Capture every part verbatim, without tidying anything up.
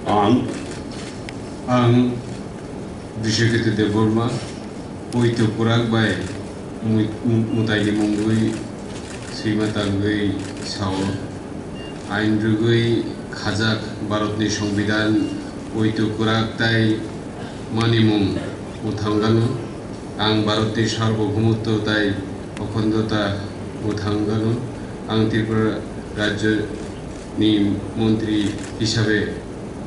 Ang, ang Biswaketu Debbarma, poito kwrak bai mu-, mu-, mwtaini mungwi swima tangwi sao. Ain rwgwi khajak Bharatni Songbidan poito kwrak tai manimung mwthangano. Ang Bharatni Sarbohumotto tai Okhondo ta mwthangano. Ang Tripura Rajyo ni montri hisabe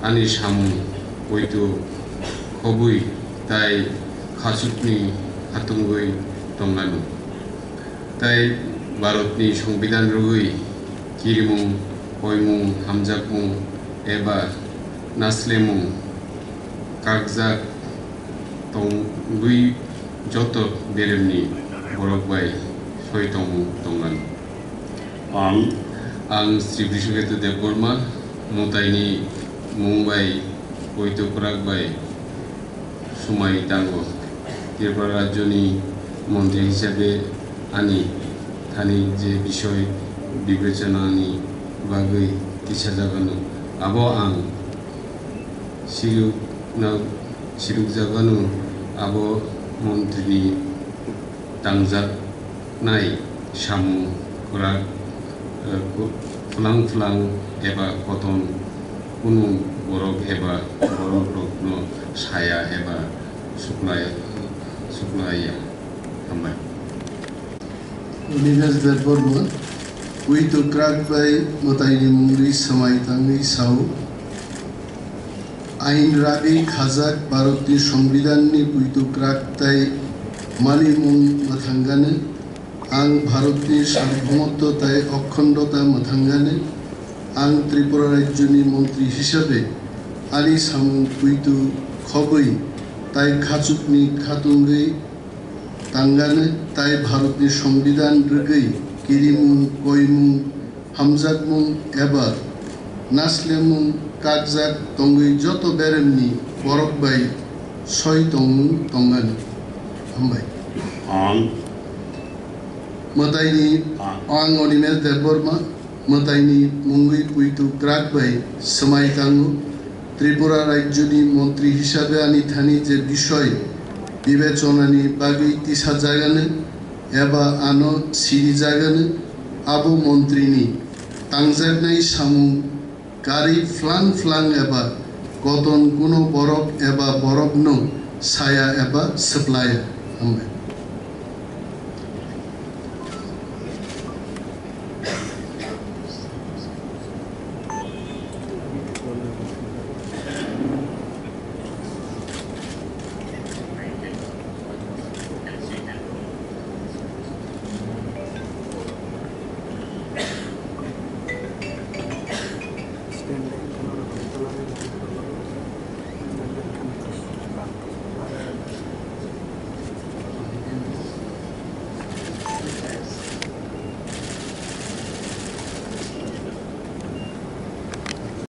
ani samung poito khobwi tai khachukni khatungwi tongano. Tai Bharatni Songbidan rwgwi kirimung, koimung, hamjakmung eba naslemung kakjak tongwi joto beremni borok bai soi tongmung tongmani. Ang, ang Sri Biswaketu Debbarma, mwtaini mung bai poito kwrak bai swmai tango. Tripura Rajyoni montri hisabe ani thani je bisoi bibechanani bagwi tisajagano, abo ang sirukna-, sirukjagano, abo montrini tangjaknai samung kwrak, eh, ku-, phulang phulang eba koton kunu borok eba borokrokno saya eba suklai-, suklaiya. Hambai. Unimesh Debbarma, poito kwrak bai mwtaini mungwi swmai tangwi sao. Ain rwgwi khajak Bharatni Songbidanni poito kwrak tai manimung mwthangano. Ang Bharatni Sarbohumotto tai Okhondo ta mwthangano. Ang Tripura Rajyoni montri hisabe ani samung poito khobwi tai khachukni khatungwi tangano tai Bharatni Songbidan rwgwi kirimung, koimung, hamjakmung eba naslemung kakjak tongwi joto beremni borok bai soi tongmung tongmani. Hambai. Ang. Mwtaini, ang. Ang Onimesh Debbarma, mwtaini mungwi poito kwrak bai swmai tango. Tripura Rajyoni montri hisabe ani thani je bisoi bibechanani bagwi tisajagano eba ano sirijagano, abo montrini tangjaknai samung karwi phlang phlang eba koton kuno borok eba borokno saya eba swplaya. Hambai.